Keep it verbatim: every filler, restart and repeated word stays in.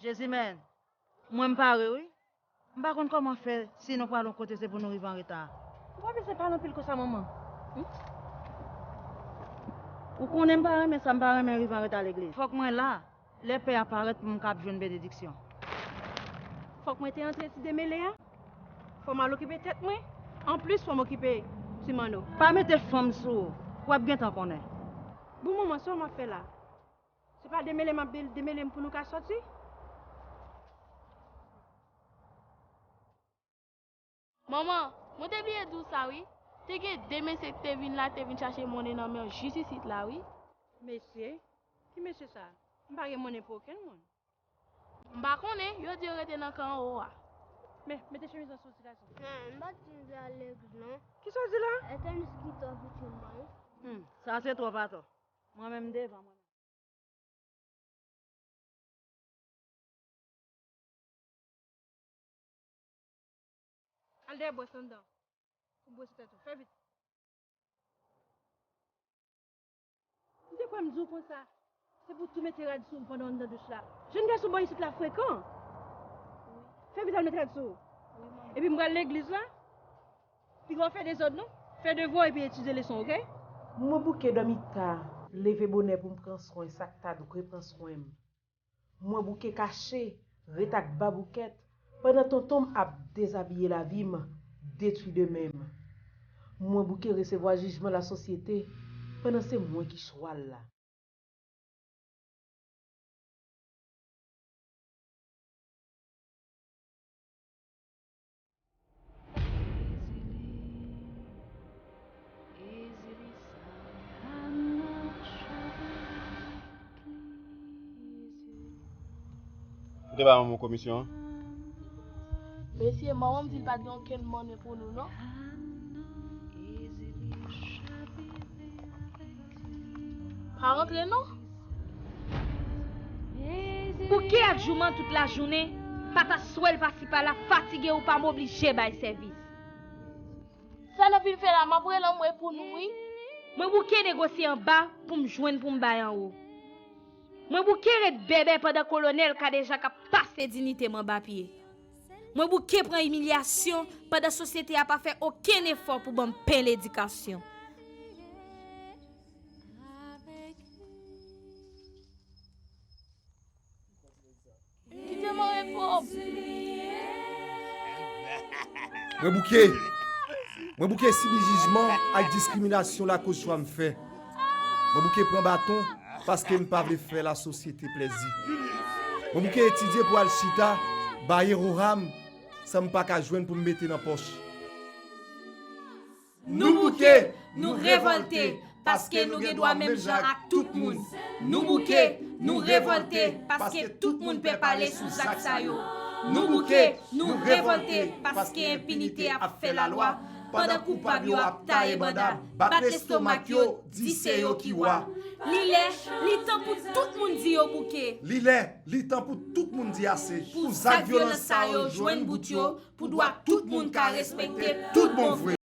Jezimèn, mwen m pare wi. M pa konn kòman fè si nou pral yon kote se pou nou rive an reta. Ou pa bezwen pale anpil konsa, manman. Hmm? Ou konnen m pa renmen sa, m pa renmen rive an reta legliz. Fòk mwen la, lè pè a parèt pou m kab jwenn benediksyon. Fòk mwen te antre ti demele a. Fò m al okipe tèt mwen. Anplis, fò m okipe ti Manno. Pa mete fanm sou ou. W ap gentan konnen. Bon, manman, sa w m ap fè la? Se pa demele m ap bel-, demele m pou nou ka sòti? Manman, mwen te bliye di w sa wi. Te gen de mesye ki te vin la, te vin chache monnen nan men w jis isit la wi. Mesye? Ki mesye sa? M pa gen monnen pou okenn moun. M pa konnen, yo di yo rete nan kan anwo a. Men, mete chemiz lan sou ti gason. Men, m pa t fin di a legliz non. Kisa w di la? Etènis ki twò piti mwen. Hmm, sa se twòp atò. Mwen menm devan mwen. Al dèyè bwès anndan. Pou bwese tèt ou. Fè vit. M te kwè m di w konsa. Se pou tou mete rad sou ou pandan w anndan douch la. Jèn gason bò isit la frekan. Fè vit al mete rad sou ou. Epi m pral legliz la. Piga w fè dezòd non. Fè devwa w epi etidye leson, oke? Mwen bouke dòmi ta, leve bonè pou m pran swen sa k ta dwe pran swen m. Mwen bouke kache, ret ak baboukèt, pandan tonton m ap dezabiye lavi m, detwi demen m. Mwen bouke resevwa jijman lasosyete, pandan se mwen ki chwal la. Ou te ba manman w komisyon an? Mesye, manman m di l pa t gen okenn monnen pou nou non. Pa rantre non. Bouke ak jouman tout lajounen, patat swèl pasi pala, fatige ou pa m oblije bay sèvis. Sa n ap vin fè la, m ap rele anmwe pou nou wi. Mwen bouke negosye anba pou m jwenn pou m bay anwo. Mwen bouke ret bèbè pandan kolonèl Kadejak ap pase diyite m anba pye. Mwen bouke pran imilyasyon pandan sosyete a pa fè okenn efò pou ban m pen ledikasyon. Kite m an repo. Mwen bouke. Mwen bouke sibi jijman ak diskriminasyon lakoz chwa m fè. Mwen bouke pran baton paske m pa vle fè lasosyete plèzi. Mwen bouke etidye pou al chita ba Yehoram san m pa ka jwenn pou m mete nan pòch. Nou bouke, nou revòlte, paske nou gen dwa menm jan ak tout moun. Nou bouke, nou revòlte, paske tout moun pè pale sou zak sa yo. Nou bouke, nou revòlte, paske enpinite ap fè lalwa, pandan koupab yo ap taye banda, bat lestomak yo, di se yo ki wa. Li lè, li tan pou tout moun di yo bouke. Li lè, li tan pou tout moun di ase, pou zak vyolans sa yo jwenn bout yo, pou dwa tout moun ka respekte tout bon vre.